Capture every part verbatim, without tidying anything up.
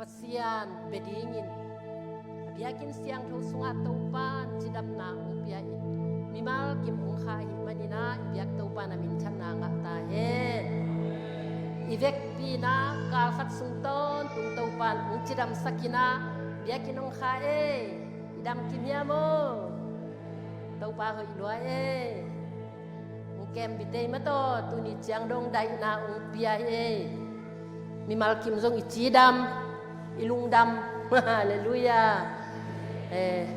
Pasian bia dingin a biakinn siangtho sungah Topa'n cidamna hong pia in, mimal kim hong kha ahih manin ah i biak Topa'n a minthanna ngah ta hen. I vekpi-in ah kal khat sung tawntung Topa'n hong cidamsak in ah biakinn hong kha ei. I dam kim hiam aw? Topa hoih lua ei. Hong kem bit ei maw taw, tuni ciang dong daihna hong pia hi ei. Mimal kim zong i cidam, i lungdam. Halleluiah. Eh,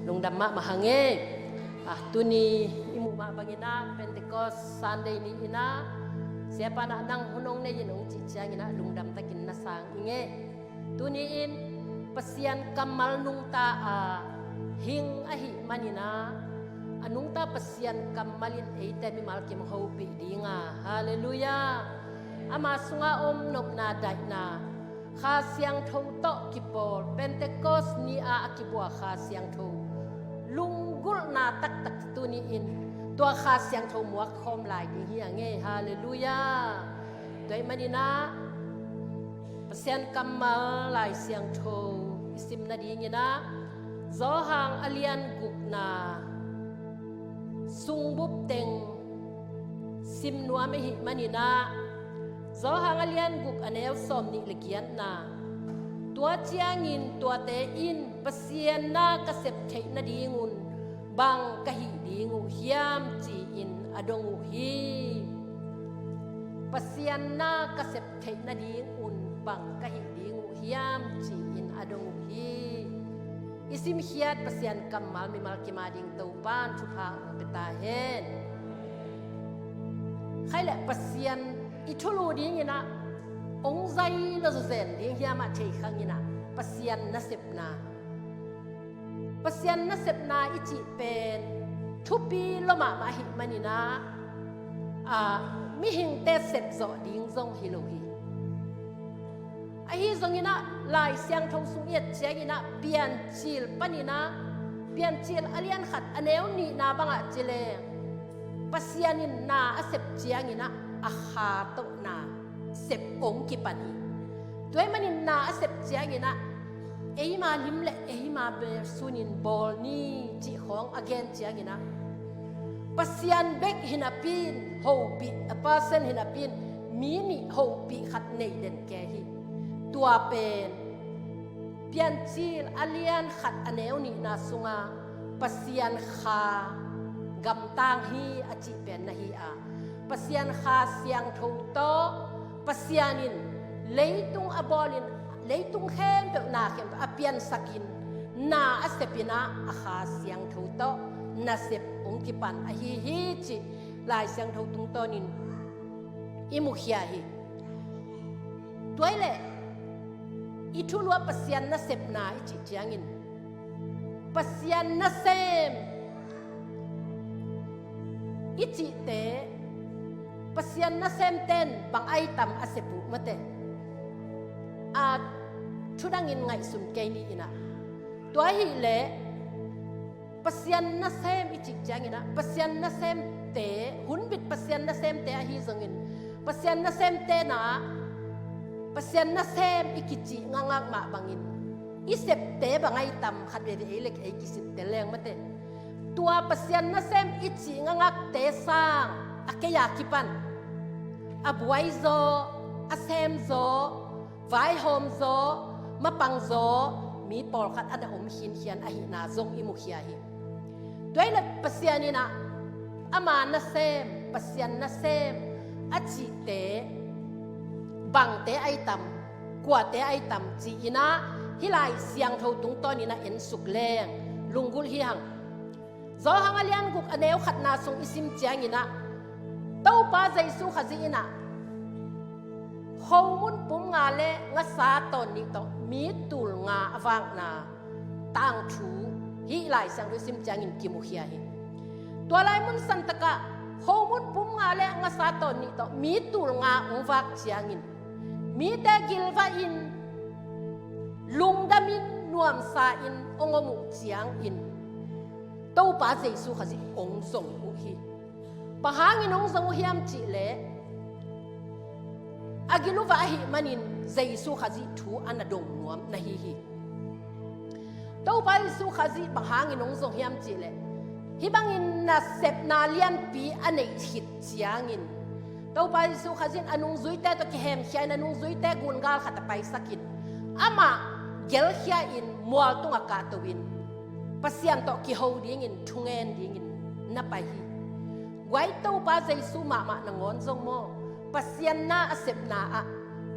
lungdam mahmah hang ei. Ah, tuni i muh mah bangin ah Pentecost Sunday ni-in ah Siapa in ah nang hun hong nei in hong cih ciangin ah lungdam takin na sang ing ei. Tuni-in Pasian kammal nungta a hing ahih manin ah, a nungta Pasian kammal in eite mimal kim hopih ding a, halleluiah. Ama sungah om nopna, daihna, Kha Siangtho tawh kipawl, Pentecost ni-a a kibua Kha Siangtho lunggulhna taktak tuni-in tua Kha Siangtho muak khawm lai ding hi hang ei, halleluiah. Tua ahih manin ah Pasian kammal Lai Siangtho i sim nadingin ah Johan a lian gukna sungbup teng sim nuam ahih manin ah Johan a lian guk a neu sawmnih le giatna, tua ciangin tuate in Pasian na ka sep theih nadingun bang ka hih ding uh hiam ci-in a dong uh hi. Pasian na ka sep theih nadingun bang ka hih ding uh hiam ci-in a dong uh hi. I simkhiat Pasian kammal mimal kim a ding Topa'n thupha hong pia ta hen. Khaile Pasian i thulu dingin ah hong zai lo zawzen ding hiam a thei khang in ah Pasian nasepna Pasian nasepna i cih pen thupi lo mahmah ahih manin ah, ah, mihingte sepzawh ding zong hi lo hi. Ahi zongin ah Lai Siangtho sung i et ciangin ah Piancil panin ah Piancil a lian khat a neu nihna bangah ci leng Pasian in na a sep ciangin ah a kha tawh na sep hong kipan hi. Tua ahih manin na a sep ciangin ah eima lim le eima bel sunin bawl ni cih khawng a gen ciangin ah Pasian bek hi napi-in hopih, a person hi napi-in mi nih hopih khat nei den kei hi. Tua pen Piancil a lian khat a neu nihna sunga Pasian Kha gamtang hi a cih pen na hi a, Pasian Kha Siangtho tawh Pasian in leitung a bawlin leitung khempeuh na khempeuh a piansakin na a sepin ah a Kha Siangtho tawh nasep hong kipan ahi hi cih Lai Siangtho tungtawnin i mukhia hi. Tua ahih leh i thulu ah Pasian nasepna i cih ciangin Pasian nasem i cihte, Pasian nasemte in bang a i tam a sep uh mate. A thudangin ngaihsun kei ni in ah. Tua ahih leh Pasian nasem i cih ciangin ah Pasian nasemte, hunbit Pasian nasemte ahi zongin Pasian nasemte na Pasian nasem i kicih ngakngak mah bangin i septe bang a i tam khat veve ei le kei ei kisipte leng mate. Tua Pasian nasem i cih ngakngakte sang a kei a kipan a buai zaw, a sem zaw, vaihawm zaw, mapang zaw mi pawlkhat a na om khinkhian ahihna zong i mukhia hi. Tua ahih leh Pasian in ah ama nasem, Pasian nasem a cihte bangte a i tam, kuate a i tam ci-in ah hih Lai Siangtho tungtawnin ah ensuk leng lunggulh hi hang. Johan a lian guk a neu khatna sung i sim ciangin ah Topa Jesu Khazih in ah khomun pum nga le ngasa tawn nih tawh mi tul nga a vakna tangthu hih Lai Siangtho i sim ciangin kimukhia hi. Tua lai mun santakah khomun pum nga le ngasa tawn nih tawh mi tul nga hong vak ciangin mite gilvah in, lungdam in, nuamsa in hong om uh ciangin Topa Jesu Khazih hong zong uh hi. Bang hangin hong zong uh hiam cih leh a gil uh ah ahih manin Jesu Khazih thu a na dong nuam na hi hi. Topa Jesu Khazih bang hangin hong zong hiam cihleh, hih bangin nasepna lianpi a neih khit ciangin Topa Jesu Khazih in a nungzuite tawh kihemkhia in, a nungzuite gungal khat a paisakin, amah gelkhia in mual tungah kahto in Pasian tawh kiho dingin thungen dingin na pai hi. Guai, Topa Jesu mahmah nangawn zong maw, Pasian na a sepna ah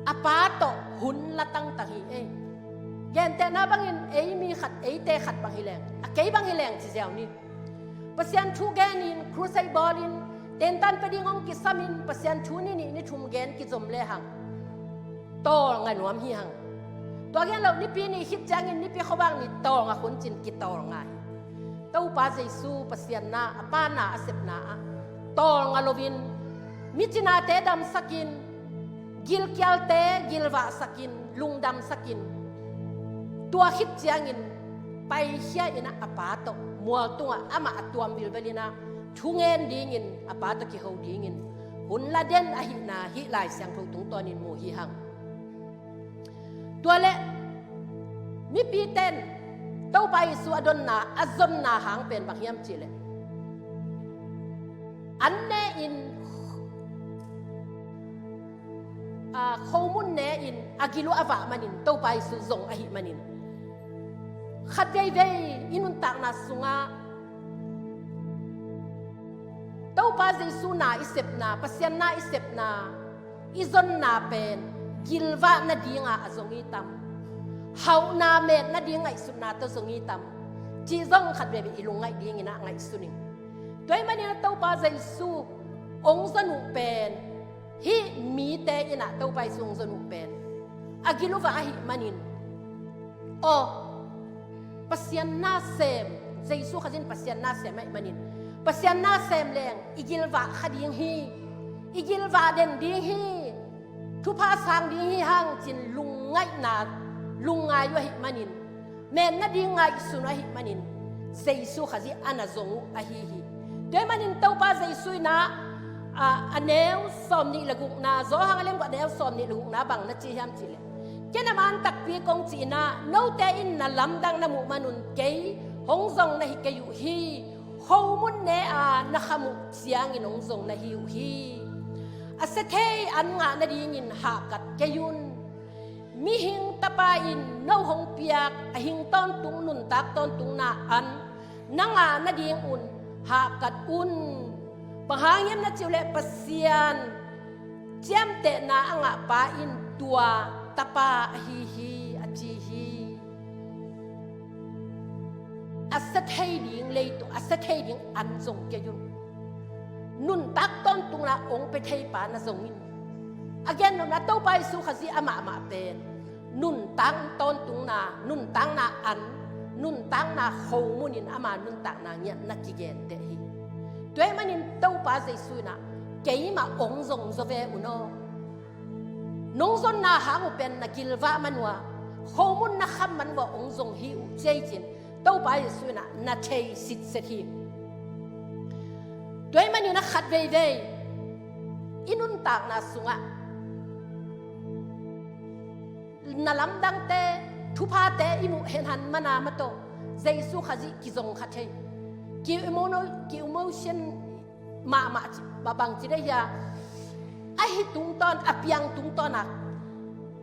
a Pa tawh hun la tangtang hi ei. Gentehna bangin ei mi khat, eite khat bang hi leng, a kei bang hi leng ci ziau ni. Pasian thu genin, crusade bawlin, tentan pia ding hong kisamin, Pasian thu ni nih ni thum gen kizom lehang tawlnga nuam hi hang. Tua gen lo, Nipi ni khit ciangin Nipi khuavak ni tawlnga khun cin kitawlnga hi. Topa Jesu Pasian na, a Pa na a sepna ah tawlnga loin, micinate damsakin, gilkialte gilvahsakin, lungdamsakin, tua khit ciangin paikhia in ah a Pa tawh mual tungah amah a tuam vilvel in ah thungen dingin, a Pa tawh kiho dingin hun la den ahihna hih Lai Siangtho tungtawnin mu hi hang. Tua leh mipite in Topa Jesu a donna, a zonna hang pen bang hiam cihleh, an ne in, a, khomun ne in a gil uh a vah manin Topa Jesu zong ahih manin, khat veivei i nuntakna sungah Topa Jesu na i sepna, Pasian na i sepna, i zonna pen gilvah nadinga a zong i tam, hauhna met nading ngaihsutna tawh zong i tam, cih zong khat veivei i lungngaih dingin ah ngaihsun ing. Tua ahih manin ah Topa Jesu hong zon uh pen, hih mite in ah Topa Jesu hong zon uh pen a gil uh ah ahih manin, aw, Pasian na sem, Jesu Khazih in Pasian na sem ahih manin, Pasian na sem leng i gilvah kha ding hi, i gilvah den ding hi, thupha sang ding hi hang cin lungngaihna, lungngai uh ahih manin, met nading ngaihsun uh ahih manin, Jesu Khazih a na zong uh ahi hi. Tua ahih manin Topa Jesu in ah, a, a neu sawmnih le gukna, Johan a lian guk a neu sawmnih le gukna bang na ci hiam cihleh, ken a man takpi kong ci in ah, note in na lamdang na muh manun kei hong zong na hi kei uh hi. Khomun ne a na kham uh ciangin hong zong na hi uh hi. A sia thei an ngah nadingin hahkat kei un. Mihing Tapa in no hong piak a hing tawntung, nuntak tawntungna an na ngah nadingun hahkat un. Bang hang hiam na cih uh leh Pasian ciamtehna a ngah pa in tua tapa ahi hi, a ci hi. A sia thei ding leitung, a sia thei ding an zong kei un. Nuntak tawntungna hong pia thei pa na zong in. A gen nopna, Topa Jesu Khazih amah mah pen nuntak tawntungna, nuntakna an, nuntakna khomun in ama nuntakna ngiat na kigenteh hi. Tua ahih manin Topa Jesu in ah, keimah hong zong zaw ve un aw. Nong zonna hang uh pen na gilvah man uh a, khomun na kham man uh a hong zong hi uh, ci-in Topa Jesu in ah na thei sitset hi. Tua ahih manin ah khat veivei i nuntakna sungah na lamdangte, thuphate i muh henhan man a, mah tawh Jesu Khazih kizong kha thei. Ki-emono-, ki-emotion mahmah ci, bang ci dei hia? Ahi tungtawn, a piang tungtawn a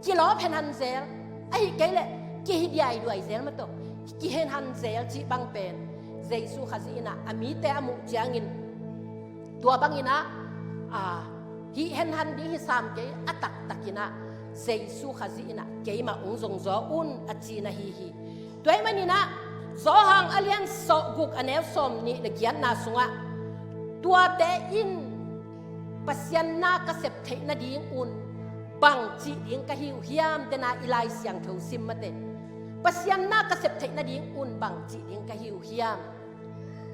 kilawp henhan zel, ahih kei leh kihi diaiduai zel, mah tawh kihenhan zel cih bang pen Jesu Khazih in ah a mite a muh ciangin, tua bangin ah, a, hih henhan ding hi sam kei, a taktakin ah Jesu Khazih in ah keimah hong zong zaw un, a ci na hi hi. Tua ahih manin ah Johan a lian sawmguk a neu sawmnih le giatna sungah, tuate in Pasian na ka sep theih nadingun bang cih ding ka hi uh hiam? Dena i Lai Siangtho sim mate. Pasian na ka sep theih nadingun bang cih ding ka hi uh hiam?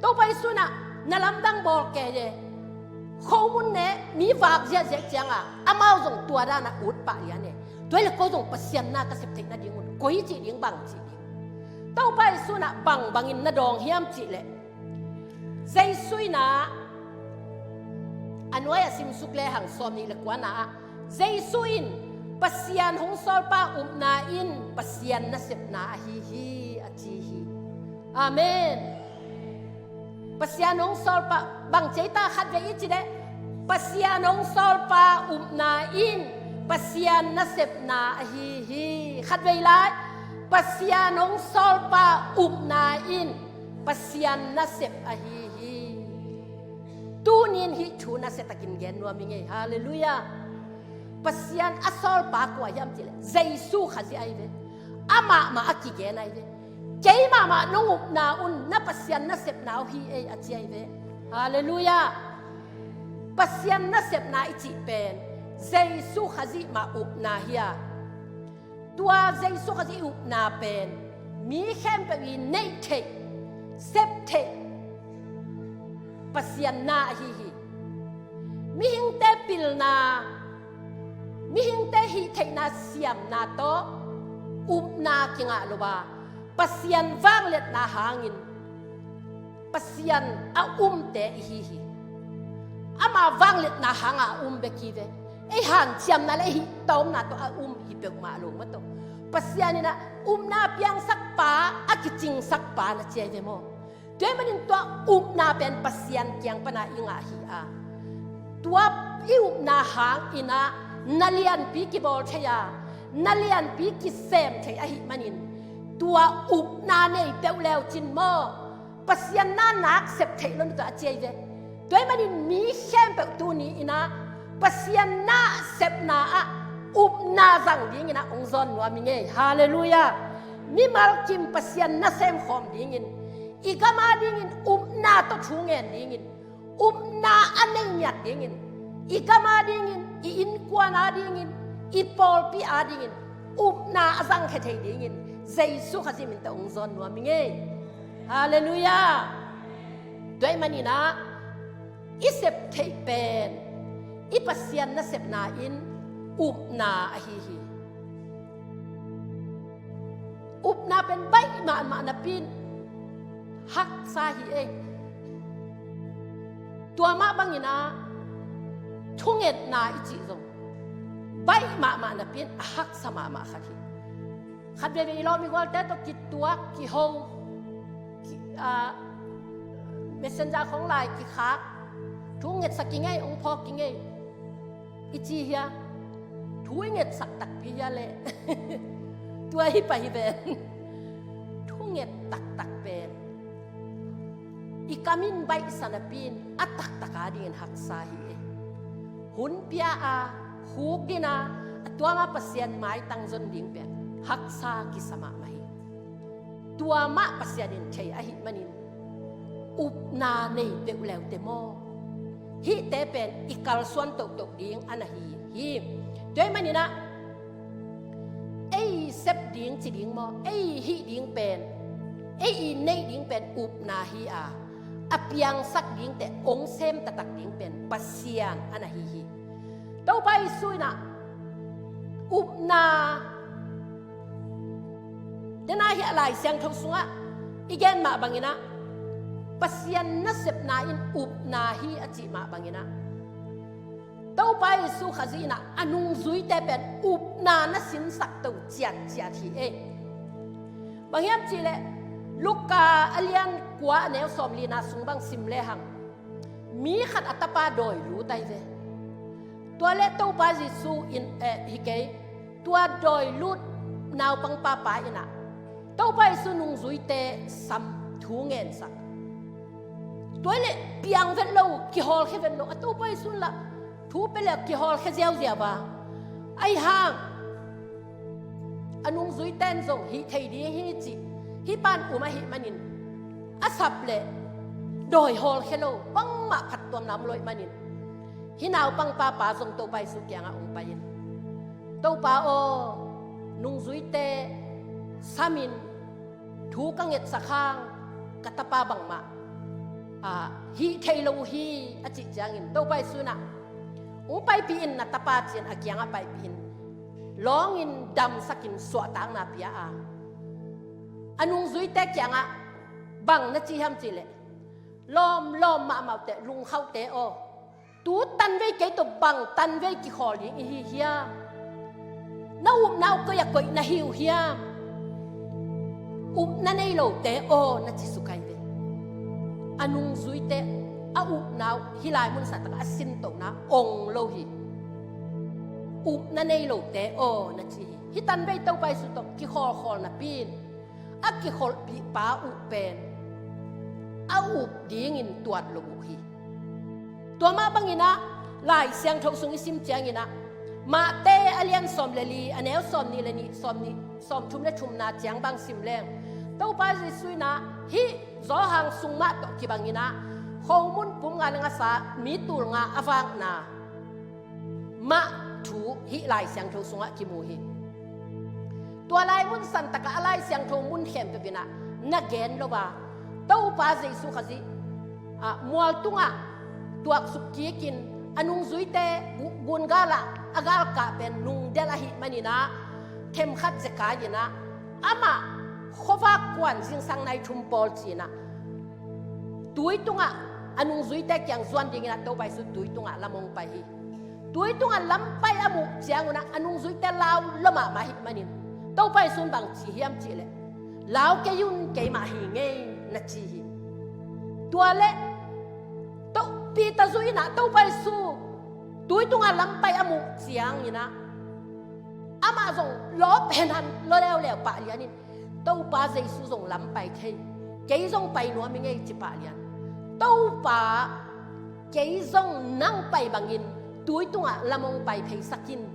Topa Jesu in ah na lamdang bawl kei e. Khomun ne mi vak ziahziah ciang a, amau zong tua dan a ut pah lian e. Tua hi leh ko zong Pasian na ka sep theih nadingun koi cih ding, bang cih ding? Topa Jesu in ah bang bangin na dawng hiam cih leh, Jesu in ah a nuai a simsuk lehang sawmnih le kuana ah, Jesu in Pasian hong sawlpa upna in Pasian nasepna ahi hi, a ci hi. Amen. Pasian hong sawlpa, bang ci ei ta, khatvei i ci leh, Pasian hong sawlpa upna in Pasian nasepna ahi hi. Khatvei lai, Pasian hong sawlpa upna in Pasian nasep ahi hi. Tunin hih thu nasiatakin gen nuam i ngei. Halleluiah. Pasian a sawlpa kua hiam cih leh Jesu Khazih ahi ve. Amah mah a kigen ahi ve. Kei mahmah nong upna un na Pasian nasepna uh hi ei, a ci ahi ve. Halleluiah. Pasian nasepna i cih pen Jesu Khazih mah upna hi a, tua Jesu Khazih upna pen mi khempeuh i neih theih, sep theih Pasian na ahi hi. Mihingte pilna, mihingte hih theihna siamna tawh upna kingah lo a, Pasian vangliatna hangin Pasian a umte i hi hi. Ama vangliatna hangah a um bek hi ve. Ei hanciamna le hih tawmna tawh a um hi peuhmah lo mah tawh, Pasian in a upna piangsakpa, a kicingsakpa na ci ahi ve maw? Tua ahih manin tua upna pen Pasian kiang pana i ngah hi a, tua i upna hangin a na lianpi kibawl thei a, na lianpi kisem thei ahih manin, tua upna nei peuh leu cin maw, Pasian na nak sep theih lo na tua a ci ahi ve. Tua ahih manin mi khempeuh tuni in a Pasian na sepna ah upna zang dingin a hong zawn nuam i ngei. Halleluiah. Mimal kim Pasian nasem khawm dingin, i gam a dingin upna tawh thu ngen dingin, upna a nei ngiat dingin, i gam a dingin, i innkuan a dingin, i pawlpi a dingin upna a zangkhia thei dingin Jesu Khazih min tawh hong zawn nuam i ngei. Halleluiah. Tua ahih manin a i sep theih pen i Pasian nasepna in upna ahi hi. Upna pen baih mahmah napi in haksa hi ei. Tua mah bangin a thungetna i cih zong baih mahmah napi in a haksa mahmah khat hi. Khat veivei i lawm i gualte tawh kituak, kiho, ki, a, messenger khawng lai kikhak, thu ngetsak i ngei, hong phawk i ngei i ci hia? Thu i ngetsak takpi hia leh? Tua hi pah hi ven. Thu nget taktak pen i kam in baihsa napi in a taktak a dingin haksa hi ei. Hun pia a, khukdin a, a tua mah Pasian maitang zon ding pen haksa kisa mahmah hi. Tua mah Pasian in thei ahih manin upna nei peuh leute maw, hihte pen i kalsuan tohtoh ding a na hi hi. Tua ahih manin a ei sep ding ci ding maw, ei hih ding pen, ei i neih ding pen upna hi a, a piangsak dingte hong sem taktak ding pen Pasian a na hi hi. Topa Jesu in a upna, den a hih a Lai Siangtho sungah i gen mah bangin a Pasian nasepna in upna hi a cih mah bangin a Topa Jesu Khazih in a nungzuite pen upna na sinsak to ciatciat hi ei. Bang hiam cih leh Luka a lian kua a neu sawmlina sung bang sim lehang, mi khat a tapa dawi lut ahi ve. Tua leh Topa Jesu in, eh, hi kei, tua dawi lut naupang papa in a Topa Jesu nungzuite sam thu ngensak. Tua leh piang vet lo, kihawlkhia vet lo, a Topa Jesu in lah thu pia leh kihawlkhia ziauziau a. Ahi hang a nungzuite in zong hih thei ding hi cih, hih pan um ahih manin a sap leh dawi hawlkhia lo, bangmah phattuamna om lo ahih manin hih naupang papa zong Topa Jesu kiangah hong pai in, Topa aw, nungzuite samin thu ka ngetsak hang ka tapa bangmah, a, hih thei lo uh hi, a cih ciangin Topa Jesu in a, hong paipih in na tapa, ci-in a kiangah paipih in, lawngin damsakin suahtakna pia a, a nungzuite kiangah bang na ci hiam cih leh, lawmlawm mahmah uh teh, lungkhauh teh aw, Tu tanvei kei tawh bang tanvei kikhawl ding i hi hiam? Na upna uh koi a koih na hi uh hiam? Upna nei lote aw, na ci suk hi ve. A nungzuite a upna uh hih lai mun san takah a sintohna ong lo hi. Upna nei lote aw, na ci hi. Hih tanvei Topa Jesu tawh kikhawlkhawl napi in a kikholhpih pa uh pen a up dingin tuat lo uh hi. Tua mah bangin ah Lai Siangtho sung i sim ciangin ah Matthai a lian sawm le li, a neu sawm nih le nih, sawm nih, sawm thum le thumna ciang bang sim leng, Topa Jesu in ah hih Johan sung mah tawh kibangin ah khomun pum nga le ngasa, mi tul nga a vakna mah thu hih Lai Siangtho sungah kimu hi. Tua lai mun san takah a Lai Siangtho mun khempeuh in ah na gen lo a, Topa Jesu Khazih, ah, mual tungah tuaksuk kikin a nungzuite gu-, gun galah a galkah pen nungdel ahih manin ah themkhat zekai in ah amah khuavak kuan zingsang nai thum pawl ci-in ah tui tungah a nungzuite kiang zuan dingin ah Topa Jesu tui tungah lam hong pai hi. Tui tungah lam pai a muh ciangun ah a nungzuite lau lua mahmah ahih manin Topa Jesu in bang ci hiam cih leh, "Lau kei un, keimah hi ing ei," na ci hi. Tua leh To-, Peter zu in ah Topa Jesu tui tungah lam pai a muh ciangin ah amah zong lawp henhan lua leuleu pah lianin, "Topa Jesu zong lam pai thei, kei zong pai nuam ing ei," ci pah lian. "Topa, kei zong nang pai bangin tui tungah lam hong pai pheisak in,"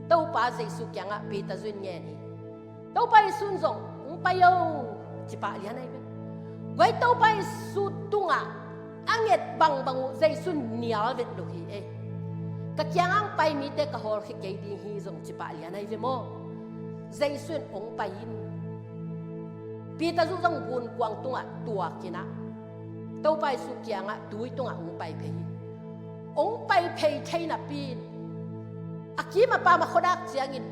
Topa Jesu kiangah Peter zu in ngen hi. Topa Jesu in zong, "Hong pai o," ci pah lian ahi ve. Guai, Topa Jesu tungah a nget bangbang uh Jesu in nial vet lo hi ei. "Ka kiangah hong pai mite ka hawlkhia kei ding hi," zong ci pah lian ahi ve maw. Jesu in, "Hong pai in." Peter zu zong gunkuang tungah tuakin ah Topa Jesu kiangah tui tungah hong pai phei hi. Hong pai phei thei napi in a kim a pam a khuadak ciangin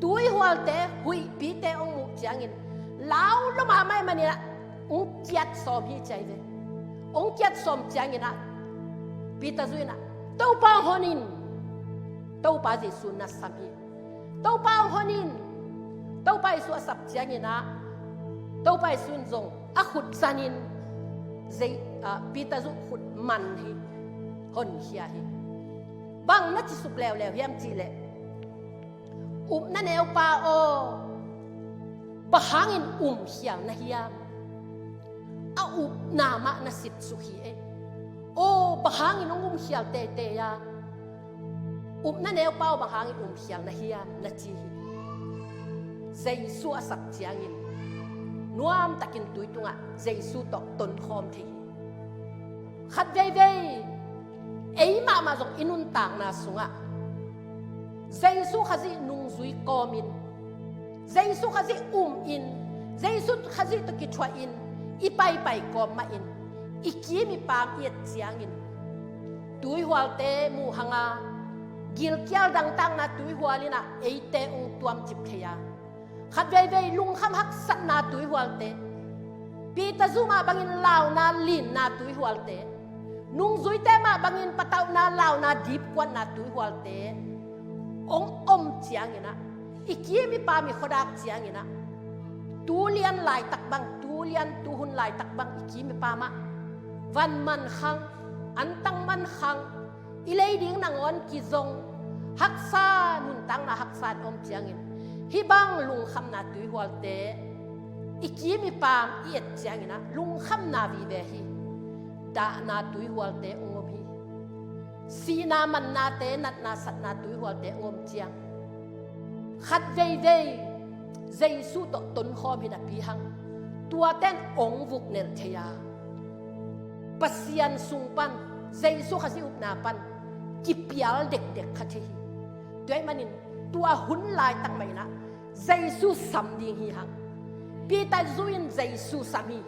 tuihualte, huihpite hong muh ciangin lau lua mahmah ahih manin ah hong kiat sawm hi ci ahi ve. Hong kiat sawm ciangin ah Peter zu in ah, "Topa, hong hon in." Topa Jesu na sam hi. "Topa, hong hon in." Topa Jesu a sap ciangin ah Topa Jesu in zong a khut zanin Zei-, ah, Peter zu khut man hi, honkhia hi. Bang na ci suk leuleu hiam cih leh, "Upna neupa aw, bang hangin umkhial na hiam?" A upna mah na sit suk hi ei. "Aw, bang hangin hong umkhial teitei a, upna neupa aw, bang hangin umkhial na hiam?" na ci hi. Jesu a sap ciangin nuamtakin tui tungah Jesu tawh tonkhawm thei hi. Khat veivei ei mahmah zong i nuntakna sungah Jesu Khazih nungzui kawmin, Jesu Khazih umin, Jesu Khazih tawh kithuahin i paipai kawm mahin i kim i pam i et ciangin tuihualte muh hang a, gilkial dangtakna tuihual in ah eite hong tuamcip thei a, khat veivei lungkham haksatna tuihualte, Peter zu mah bangin launa linna tuihualte, nungzuite mah bangin patauhna, launa, dipkuatna tuihualte hong om ciangin ah, i kim i pam i khuadak ciangin ah, tu lian laitak bang, tu lian tu hun laitak bang i kim i pam ah van man khang, antang man khang, i lei ding nangawn kizong, haksa, nuntakna haksa in om ciangin, hih bang lungkhamna tuihualte i kim i pam i et ciangin ah lungkhamna vive hi. Dahna tuihualte hong om hi. Sihna, mannate, natna, satna tuihualte hong om ciang, khat veivei Jesu tawh tonkhawm hi napi hang, tuate in hong vuknelh thei a, Pasian sung pan, Jesu Khazih upna pan kipial dekdek kha thei hi. Tua ahih manin tua hun laitak mah in ah Jesu sam ding hi hang. Peter zu in Jesu sam hi.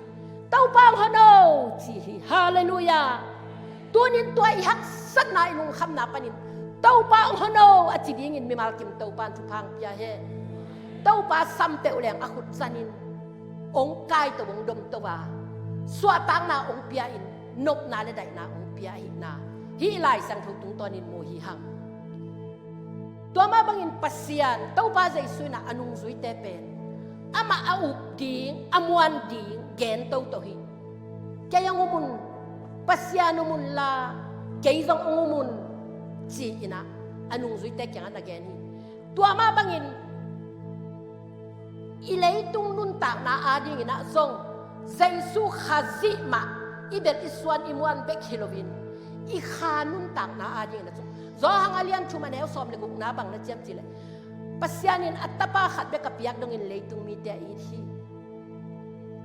"Topa, hong hon o," ci hi. Halleluiah. Tunin tua i haksatna, i lungkhamna panin, "Topa, hong hon o," a ci dingin mimal kim Topa in thupha hong pia hen. Topa sam peuh leng a khut zanin hong kaito, hong domto a, suahtakna hong pia in, nopna le daihna hong pia ahihna Hih Lai Siangtho tungtawnin mu hi hang. Tua mah bangin Pasian Topa Jesu in a nungzuite pen amah a up ding, a muan ding gen toto hi. Kei hong um un, Pasian um unla kei zong hong um un, ci-in a nungzuite kiangah na gen hi. Tua mah bangin i leitung nuntakna adingin ah zong Jesu Khazih mah i belh i suan i muan bek hi loin, i kha nuntakna adingin ah zong, Johan a lian thum a neu sawm le gukna bang na ci hiam cih leh, Pasian in a Tapa khat bek a piak dongin leitung mite a it hi.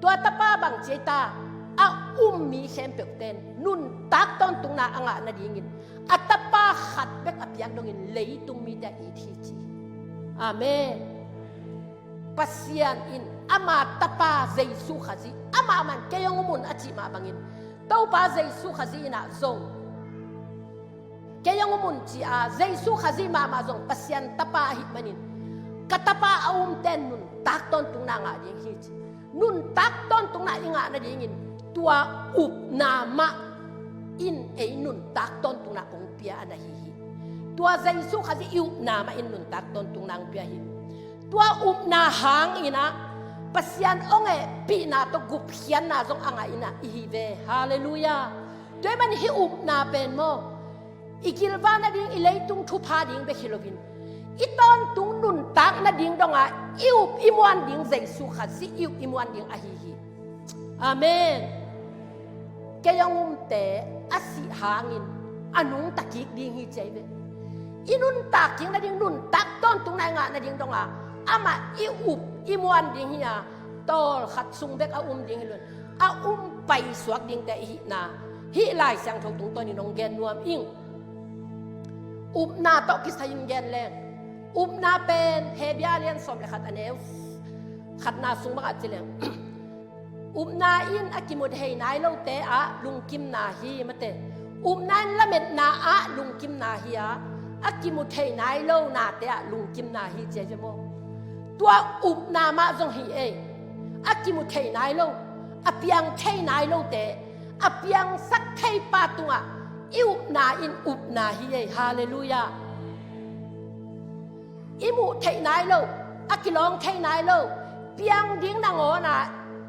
Tua Tapa bang ci ei ta, a um mi khempeuhte in nuntak tawntungna a ngah nadingin a Tapa khat bek a piak dongin leitung mite a it hi, ci hi. Amen. Pasian in ama Tapa Jesu Khazih, amah man kei hong um un a cih mah bangin, Topa Jesu Khazih in ah zong kei hong um un ci a, Jesu Khazih mahmah zong Pasian Tapa ahih manin, ka Tapa a umte in nuntak tawntungna ngah ding hi, ci. Nuntak tawntungna i ngah nadingin tua upna mah in ei nuntak tawntungna hong pia a na hi hi. Tua Jesu Khazih i upna mah in nuntak tawntungna hong pia hi. Tua upna hangin ah Pasian hong hehpihna tawh gupkhiatna zong a ngah in ah i hi ve. Halleluiah. Tua ahih manin hih upna pen maw, i kilvang nading, i leitung thupha ding bek hi loin, i tawntung nuntak nading dongah i up i muan ding Jesu Khazih i up i muan ding ahi hi. Amen. Kei hong umte a sih hangin a nungta kik ding hi, ci ei ve. I nuntak kik nading, nuntak tawntungna i ngah nading dongah amah i up i muan ding hi a, tawlkhat sung bek a um ding hi loin, a um paisuak dingte i hihna hih Lai Siangtho tungtawnin hong gen nuam ing. Upna tawh kisai-in gen leng, upna pen Hebru a lian sawm le khat a neu khatna sung bangah ci leng, upna in a kimu thei nai lote ah lungkimna hi, mate. Upna in lametna ah lungkimna hi a, a kimu thei nai lo nate ah lungkimna hi, ci ei ve maw. Tua upna mah zong hi ei. A kimu thei nai lo, a piang thei nai lote a piangsak theipa tungah i upna in upna hi ei. Halleluiah. I muh theih nai lo, a kilawng thei nai lo, piang ding nangawn a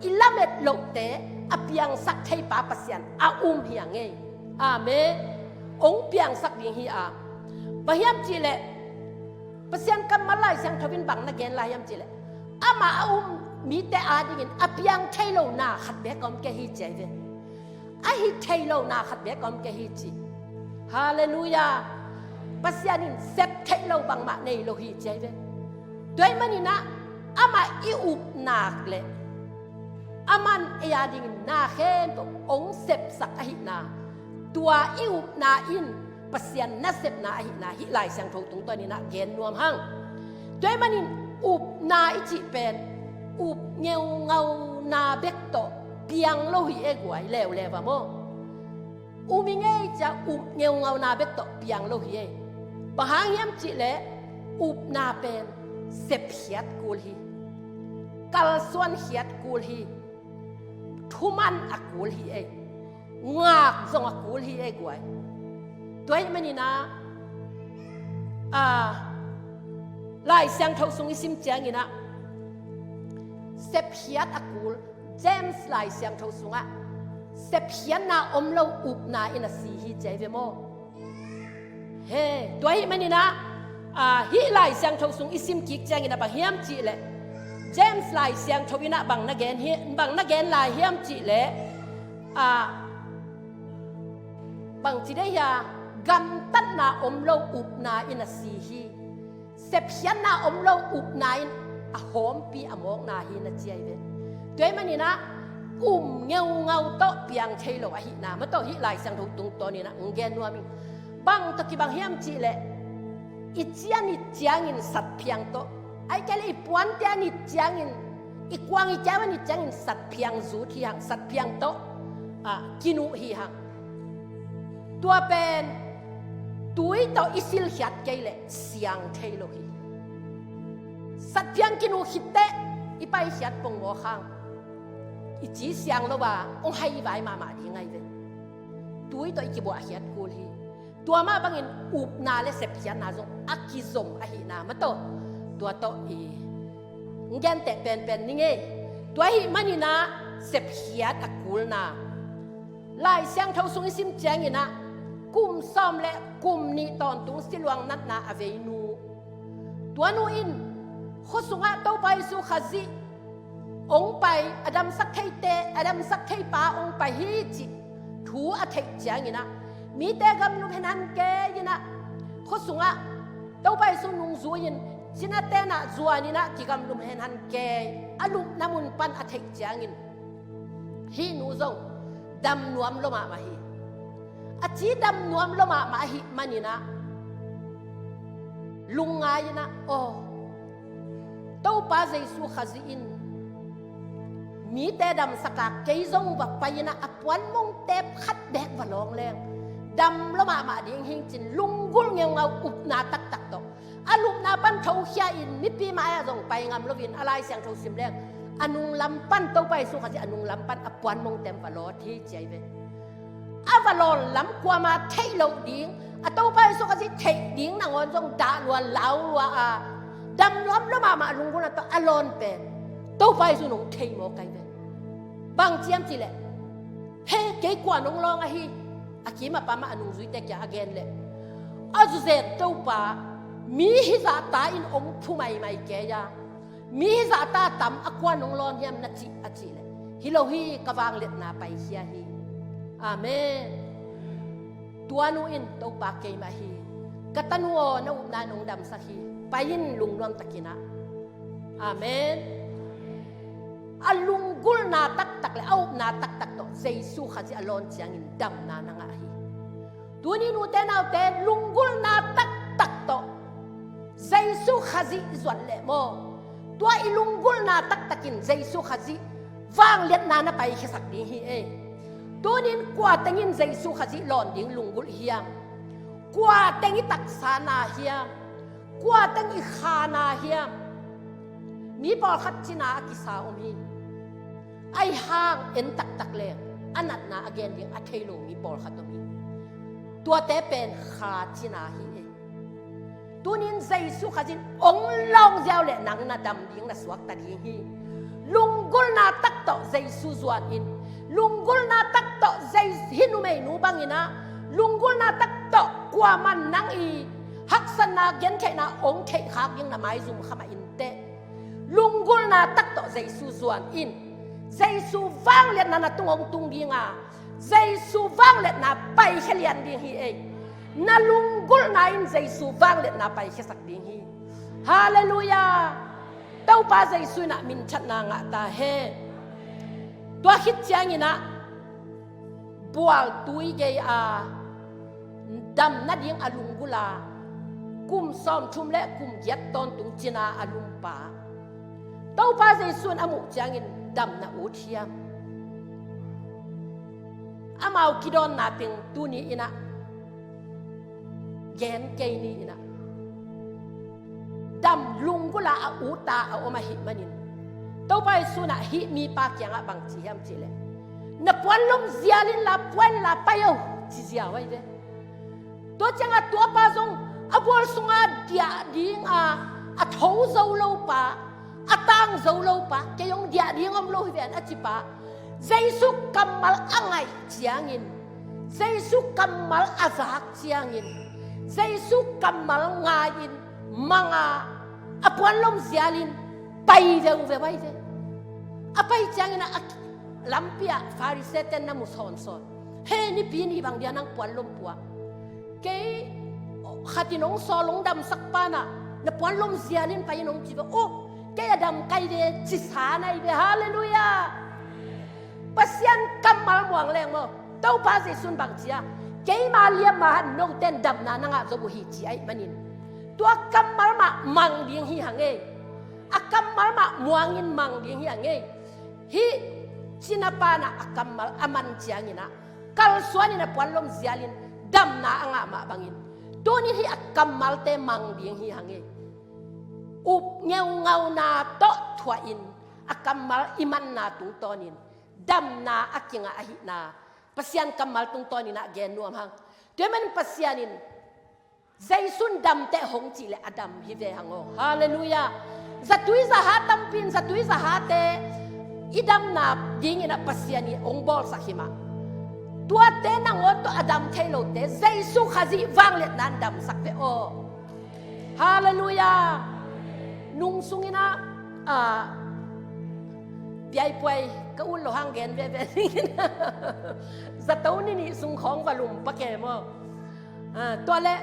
i lamet lohte a piangsak theipa Pasian a um hi a ngei. Amen. Hong piangsak ding hi a. Bang hiam cih leh, Pasian kammal Lai Siangtho in bang na gen lai hiam cih leh, amah a um mite adingin a piang thei lo na khat beek a om kei hi, ci ei ve. A hi thei lo na khat beek a om kei hi, ci. Halleluiah. Pasian in sep theih lo bangmah nei lo hi, ci ei ve. Tua ahih manin ah amah i upna leh aman ei adingin na khempeuh hong sepsak ahihna, tua i upna in Pasian nasepna ahihna hih Lai Siangtho tungtawnin ah gen nuam hang. Tua ahih manin upna i cih pen up ngeungauna bek tawh piang lo hi ei guai, leuleu a maw. Um i ngei ci a up ngeungauna bek tawh piang lo hi ei. Bang hang hiam cih leh, upna pen sepkhiat kul hi, kalsuankhiat kul hi, thuman a kul hi ei, ngak zong a kul hi ei guai. Tua ahih manin ah, a, Lai Siangtho sung i sim ciangin ah sepkhiat a kul, James Lai Siangtho sungah sepkhiatna om lo upna in a si hi, ci ei ve maw. He, tua ahih manin ah, a, hih Lai Siangtho sung i sim kik ciangin ah bang hiam cih leh, James Lai Siangtho in ah bang na gen hi, bang na gen lai hiam cih leh, a, bang ci dei hia, gamtatna om lo upna in a si hi. Sepkhiatna om lo upna in a hawmpi a mawkna hi, na ci ei ve. Tua ahih manin ah um ngeungau tawh piang thei lo ahihna mah tawh hih Lai Siangtho tungtawnin ah hong gen nuam ing. Bang tawh kibang hiam cih leh, i ci a nit ciangin satphiang tawh, ahih kei leh i puante a nit ciangin, i kuang i kiau a nit ciangin satphiang zut hi hang, satphiang tawh, a, kinuh hi hang. Tua pen tui tawh i silkhiat kei leh siang thei lo hi. Satphiang kinuh khit teh i paikhiat pongmawk hang, i ci siang lo a hong haivai mahmah ding ahi ve. Tui tawh i kibuahkhiat kul hi. Tua mah bangin upna le sepkhiatna zong a kizom ahihna mah tawh, tua tawh i genteh penpen ni ngei. Tua ahih manin ah sepkhiat a kulna, Lai Siangtho sung i sim ciangin ah kum sawm le kum nih tawntung siluang natna a vei nu, tua nu in khua sungah Topa Jesu Khazih hong pai, a damsak theite, a damsak theipa hong pai hi cih thu a theih ciangin ah, mite gamlum henhan kei in ah, khua sungah Topa Jesu nungzui-in cinate nah zuanin ah kigamlum henhan kei, a lupna mun pan a theih ciangin, hih nu zong dam nuam lua mahmah hi. A ci dam nuam lua mahmah ahih manin ah, lungngai in ah, aw, Topa Jesu Khazih in mite damsak a, kei zong va pai in ah a puanmong tep khat beek va lawng leng dam lua mahmah ding hi ing ci-in lunggulh ngeungau, upna taktak tawh, a lupna pan thokhia in mipi mai-ah zong pai ngam loin a Lai Siangtho sim leng a nunglam pan, Topa Jesu Khazih a nunglam pan a puanmong tep va lawt hi ci ahi ve. A va lawn lam kuama theih loh ding, a Topa Jesu Khazih theih ding nangawn zong dah lua, lau lua a, dam nuam lua mahmah lunggulhna tawh a lawn pen Topa Jesu in hong thei mawk ahi ve. Bang ci hiam cih leh, he, kei kua nong lawng ahi, a kim a pam ah a nungzuite kiangah a gen leh, a zuzet Topa, mi hizahta in hong phu maimai kei a, mi hizahta tam a, kua nong lawn hiam na cih a cih leh, hi lo hi, ka vangliatna paikhia hi. Amen. Tua nu in, Topa, keimah hi, ka tanu aw, na upna in hong damsak hi, pai in lungnuam takin ah. Amen. A lunggulhna taktak le a upna taktak tawh Jesu Khazih a lawn ciangin damna na ngah hi. Tuni nute naute, lunggulhna taktak tawh Jesu Khazih i zuat leh maw, tua i lunggulhna taktak in Jesu Khazih vangliatna na paikhiasak ding hi ei. Tunin kua teng in Jesu Khazih lawn ding lunggulh hiam? Kua teng i taksa na hiam? Kua teng i kha na hiam? Mi pawlkhat cina a kisa om hi. Ahi hang en taktak leng a natna a gen ding a thei lo mi pawlkhat om hi. Tuate pen kha cina hi ei. Tunin Jesu Khazih in hong lawng ziau leh nang na dam ding, na suakta ding hi. Lunggulhna tak tawh Jesu zuan in, lunggulhna tak tawh Jesu, hih numeinu bangin ah, lunggulhna tak tawh kuaman nang i haksatna, gentheihna hong theihkhak ding na maizum kha mah inteh. Lunggulhna tak tawh Jesu zuan in. Jesu vangliatna na tung hong tung ding a, Jesu vangliatna paikhia lian ding hi ei. Na lunggulhna in Jesu vangliatna paikhiasak ding hi. Halleluiah. Topa Jesu in ah minthanna ngah ta hen. Tua khit ciangin ah bualtui gei a dam nading a lunggulh a, kum sawmthum le kum giat tawntung cina a lumpa, Topa Jesu in a muh ciangin dam na ut hiam? Amau kidawnna teng tuni in ah gen kei ni in ah, dam lunggulh a a ut a a om ahih manin, Topa Jesu in ah hih mipa kiangah bang ci hiam cih leh, na puanlom zial inla, pua inla, pai o, ci ziau ahi ve. Tua ciangah tuapa zong a bual sungah diah ding a, a tho zo lo pa, a tang zo lo pa, kei hong diah ding om lo hi ven a ci pa, Jesu kammal a ngaih ciangin, Jesu kammal a zak ciangin, Jesu kammal ngai-in mang a, a puanlom zialin pai veuveu ahi ve. A pai ciangin a, a lampi ah Pharisee ten na mu sawnsawn. He, nipi ni bang dia nang puanlom pua? Kei khatin hong sawl, hong damsak pa in ah na puanlom zialin pai in hong ci ve. Oh, kei a dam kai ve, ci sa na hi ve. Halleluiah. Pasian kammal muang leng maw, Topa Jesu in bang ci a, keima liamma han note in damna na ngah zo uh hi, ci ahih manin, tua kammal mah mang ding hi hang ei. A kammal mah muangin mang ding hi hang ei. Hih cinapa in ah a kammal a man ciangin ah, kalsuan in a puanlom zialin damna a ngah mah bangin, tunin hih a kammalte mang ding hi hang ei. Up ngeungauna tawh thuahin a kammal i manna tungtawnin damna a kingah ahihna Pasian kammal tungtawnin ah gen nuam hang. Tua ahih manin Pasian in Jesu in dam teh hong cih leh a dam hi ve hang aw. Halleluiah. Zatui zaha tampi in zatui zahate i damna dingin ah Pasian in hong bawlsak hi mah. Tuate nangawn tawh a dam thei lote Jesu Khazih vangliatna in damsak ve aw. Halleluiah. Nung sungin ah, ah, piaipuai ka ut loh hang gen veve dingin. Zato ni nih sung khawng va lum pak e maw. Ah, tua leh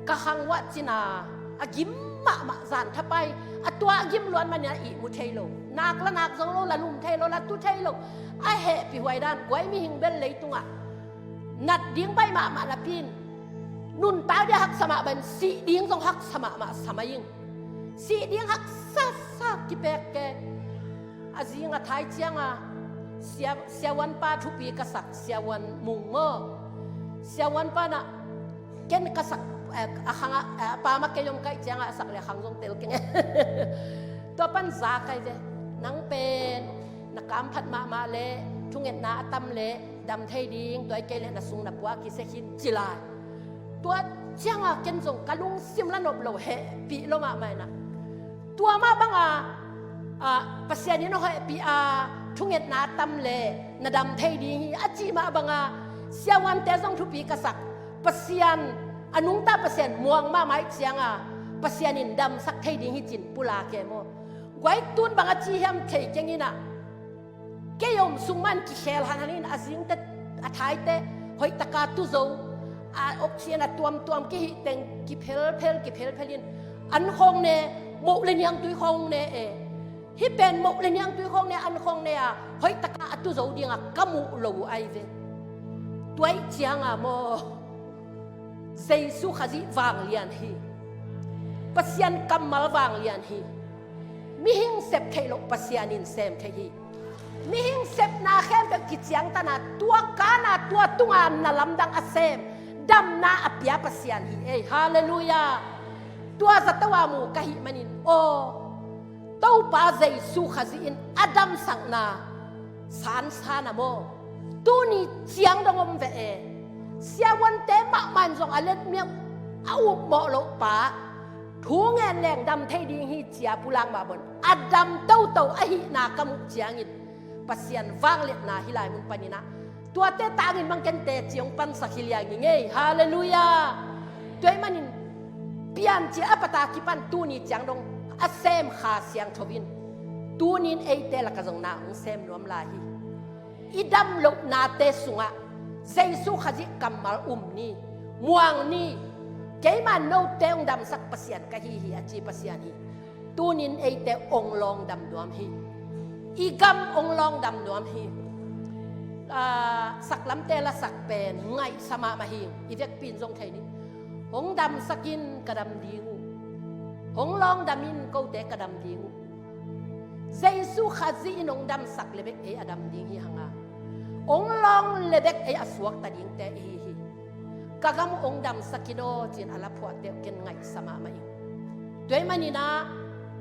ka khang uah cina a gim mahmah zan thapai, a tua a gim luat manin a ihmu thei lo. Nak la nak zo lo, la lum thei lo, la tu thei lo. A hehpih huai dan, guai mihing bel leitungah nat ding baih mahmah napi in, nuntak ding haksa mah bang in, sih ding zong haksa mahmah sa mah ing. Sih ding haksa sa kipek ke. A zing a thai ciangin, sia, siavuanpa thupi ka sak, siavuan Mung maw. Siavuanpa in ah ken ka sak, eh, a khang ah, eh, a pa mah kei om ka hih ciangin a sak leh a khang zong tel keng. Tua pan za kai ve. Nang pen na kam phat mahmah leh, thungetna a tam leh dam thei ding, tua hi kei leh na sung na pua kisia khin ci lai. Tua ciangin ken zong ka lungsim la nop lo, hehpih lo mahmah in ah. Tua mah bangin, ah, Pasian in hong hehpih a, thungetna a tam leh na dam thei ding hi a cih mah bangin, siavuante zong thupi ka sak. Pasian, a nungta Pasian muang mahmah ahih ciangin, Pasian in damsak thei ding hi ci-in pulak e maw. Guai, tu-in bang a ci hiam thei keng in ah. Kei om sung mah in kikhel hanhan in, a zingte, a thaite hoih takin tu zo. A oxygen a tuamtuam kihih teng kiphelphel, kiphelphel in an khawng ne, moh leh niangtui khawng ne e. Hih pen moh leh niangtui khawng ne, an khawng ne a, hoih takin a tu zo ding a ka muh lo uh ahi ve. Tua ahih ciangin maw, Jesu Khazih vanglian hi. Pasian kammal vanglian hi. Mihing sep theih loh Pasian in sem thei hi. Mihing sepna khempeuh kiciangtan a, tua kan a, tua tungah na lamdang a sem, damna a pia Pasian hi ei. Halleluiah. Tua zato a mu ka hih manin aw, Topa Jesu Khazih in a damsakna sansan a maw, tuni ciang dong om ve e. Siavuante mahmah in zong a letmeuh a upmawh loh pa, thu ngen leng dam thei ding hi ci-a pulak mah bang in, a dam toto ahihna ka muh ciangin Pasian vangliatna hih lai mun panin ah, tuate tangin bang ken teci hong pansak hi liang ing ei. Halleluiah. Tua ahih manin piancil a pat a kipan tuni ciang dong a sem Kha Siangtho in tuni-in eite lakah zong na hong sem nuam lai hi. I dam lohnate sungah Jesu Khazih kammal um ni, muang ni. Keima note hong damsak Pasian ka hi hi a ci Pasian hi. Tuni-in eite hong lawngdam nuam hi. I gam hong lawngdam nuam hi. Ah, saklamte lasak pen ngaihsa mahmah hi. I vekpi in zong thei ni. Hong damsak in ka dam ding uh. Hong lawngdam in kote ka dam ding uh. Jesu Khazih in hong damsak le bek ei a dam ding hi hang a, hong lawng le bek ei a suakta dingte i hi hi. Ka gam uh hong damsak in aw ci-in a laphuahte uh ken ngaihsa mahmah ing. Tua ahih manin ah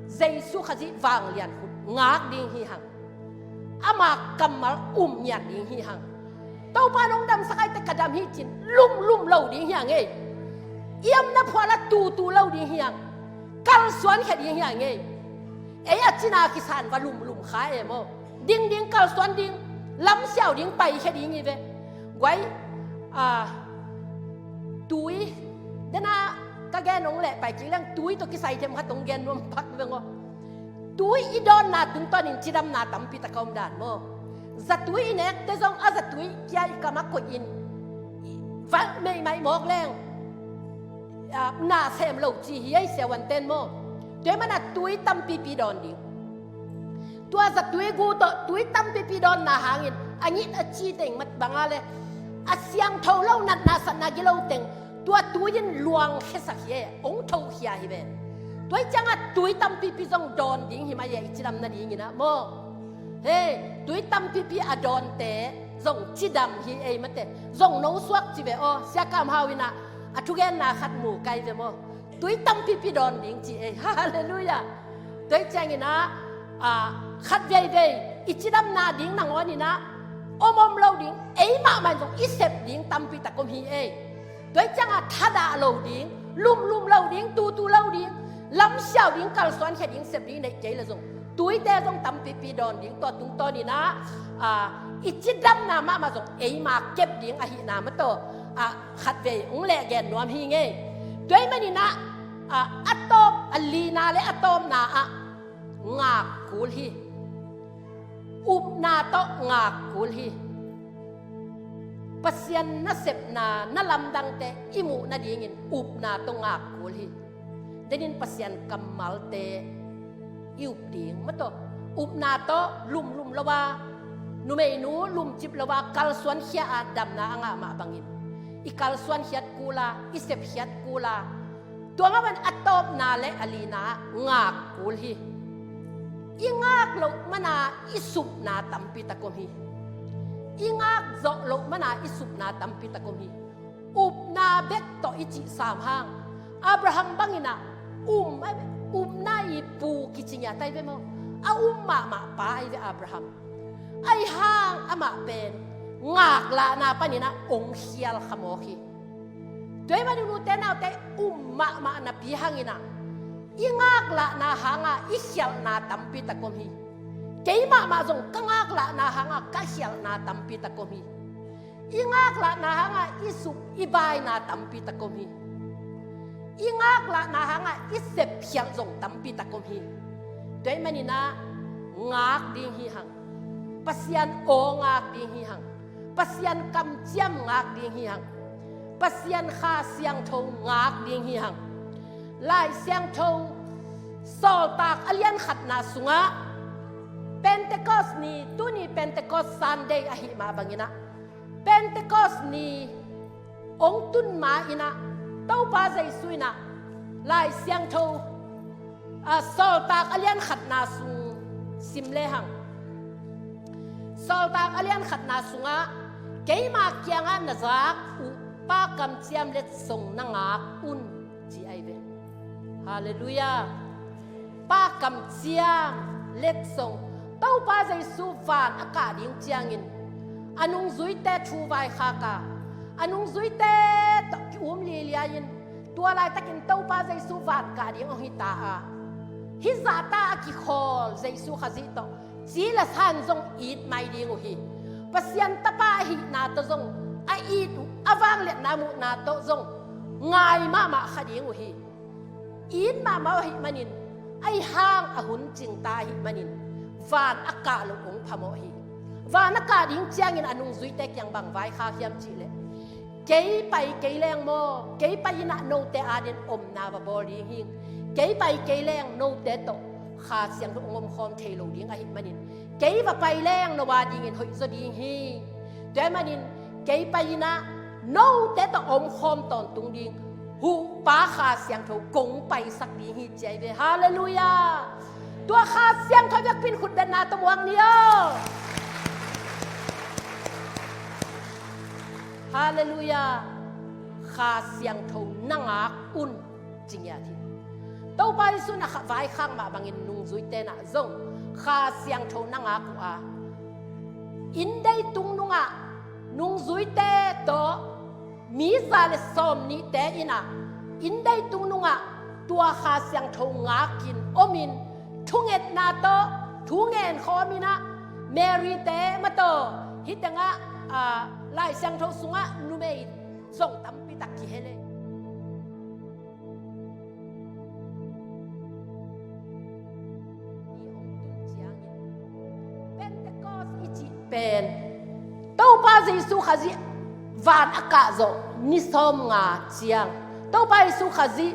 Jesu Khazih vanglian khut ngak ding hi hang. Ama kammal um ngiat ding hi hang. Topa in hong damsak ahih teh ka dam hi ci-in lumlum lo ding hi hang ei. I omna phuah la tutu lo ding hi hang. Kalsuan khia ding hi hang ei. Ei a cina kisa in va lumlum kha e maw. Ding ding, kalsuan ding, lamsiau ding, paikhia ding hi ve. Guai, ah, tui, dena ka gen hong leh pai kik leng, tui tawh kisai them khat hong gen nuam pak veng aw. Tui i dawnna tungtawnin cidamna tampi tak a om dan maw. Zatui i nekte zong a zatui kia i kam ah koihin, i valh meimai mawk leng, ah, na sem lo ci hi ei siavuanten maw. Tua ahih manin tui tampipi dawn ding. Tua zatui gu tawh tui tampipi dawnna hangin a ngit a ci teng mat bang a le, a siangtho lo natna satna gilo teng tua tui in luang khiasak hi e, hong thohkhia hi ve. Tua ahih ciangin tui tampipi zong dawn ding hi mai e, i cidam nadingin ah maw. Hei, tui tampipi a dawnte zong cidam hi ei mate. Zong no suak ci ve aw, Sia Kam Hau in ah a thugenna khat mu kai ve maw. Tui tampipi dawn ding ci ei. Halleluiah. Tua ahih ciangin ah, ah, khat veivei i cidam nading nangawnin ah om om lo ding, ei mahmah in zong i sep ding tampi tak om hi ei. Tua hi ciangah thadah lo ding, lumlum lo ding, tutu lo ding, lamsiau ding, kalsuankhia ding, sep ding neih kei le zong, tuite zong tampipi dawn ding. Tua tungtawnin ah, ah, i cidamna mahmah zong eima kep ding ahihna mah tawh, ah, khatvei hong lehgen nuam hi ngei. Tua ahih manin ah, ah, a tawp, a lina le a tawpna ah ngak kul hi. Upna tawh ngak kul hi. Pasian nasepna, na lamdangte i muh nadingin upna tawh ngak kul hi. Denin Pasian kammalte i up ding mah tawh, upna tawh lumlum lo a, numeinu lumcip lo a, kalsuankhia a damna a ngah mah bangin i kalsuankhiat kul a, i sepkhiat kul a, tua mah bangin a tawpna le a lina ah ngak kul hi. I ngak loh mana i supna tampi tak om hi. I ngak zawh loh mana i supna tampi tak om hi. Upna bek tawh i cih sam hang, Abraham bangin ah um, upna i pu kici ngiat ai ve maw. A um mahmah pa ai ve Abraham. Ahi hang amah pen ngaklahna panin ah hong khial khamawk hi. Tua ahih manin ute naute, um mahmah napi hangin ah i ngaklahna hangah i khialhna tampi tak om hi. Kei mahmah zong ka ngaklahna hangah ka khialhna tampi tak om hi. I ngaklahna hangah i sup i baina tampi tak om hi. I ngaklahna hangah i sepkhialh zong tampi tak om hi. Tua ahih manin ah ngak ding hi hang. Pasian aw ngak ding hi hang. Pasian kamciam ngak ding hi hang. Pasian Kha Siangtho ngak ding hi hang. Lai Siangtho Sawltak a lian khatna sungah Pentecost ni, tuni Pentecost Sunday ahih mah bangin ah, Pentecost ni hong tun ma-in ah, Topa Jesu in ah Lai Siangtho, ah, Sawltak a lian khatna sung sim lehang, Sawltak a lian khatna sungah, "Keima kiangah na zak uh Pa kamciam letsong na ngak un," ci ai ve. Halleluiah. Pa kamciam letsong. Topa Jesu van a kah ding ciangin a nungzuite thu vaikhak a, a nungzuite tawh ki-um liailiai-in, tua laitakin Topa Jesu van kah ding hong hita a, hih zahta a kikhawl Jesu Khazih tawh ci le san zong it mai ding uh hi. Pasian Tapa ahihna tawh zong a it uh, a vangliatna muhna tawh zong ngai mahmah kha ding uh hi. It mahmah uh ahih manin, ahi hang a hun cingta ahih manin, van a kah loh hong phamawh hi. Van a kah ding ciangin a nungzuite kiang bang vaikhak hiam cih leh, "Kei pai kei leng maw, kei pai-in ah note adingin omna va bawl ding hi. Kei pai kei leng note tawh Kha Siangtho hong omkhawm thei lo ding ahih manin, kei va pai leng no adingin hoihzaw ding hi. Tua ahih manin kei pai-in ah note tawh omkhawm tawntung ding Huhpa Kha Siangtho kong paisak ding hi," ci ai ve. Halleluiah. Tua Kha Siangtho biakpi-in khutbetna tawh muak ni aw. Halleluiah. Kha Siangtho na ngak un, ci ngiat hi. Topa Jesu in a kha vaikhak mah bangin nungzuite in ah zong Kha Siangtho na ngak uh a, inndei tungnungah nungzuite tawh mi za le sawmnihte in ah inndei tungnungah tua Kha Siangtho ngakin omin, thungetna tawh thu ngen khawmin ah, Mary-te mah tawh, hih tengah, ah, Lai Siangtho sungah numei zong tampi tak kihel e. Ni hong tun ciangin Pentecost i cih pen Topa Jesu Khazih van a kah zawh ni sawmnga ciang, Topa Jesu Khazih,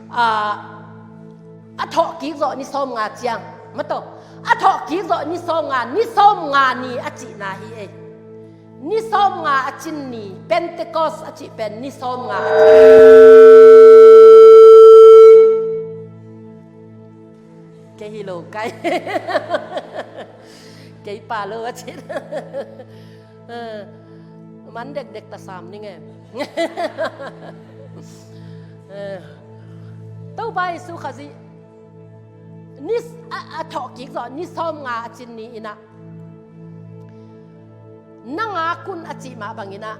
ah, a thawhkik zawh ni sawmnga ciang, mah tawh, a thawhkik zawh ni sawmnga, ni sawmnga ni a cihna hi ei. Ni sawmnga a cin ni, Pentecost a cih pen ni sawmnga a cin. Kei hi lo kai. Kei pa lo a cin. Eh, man dekdek ta sam ning e. Eh, Topa Jesu Khazih ni s-, a, a thawhkik zawh ni sawmnga a cin ni in ah, na ngak un a cih mah bangin ah,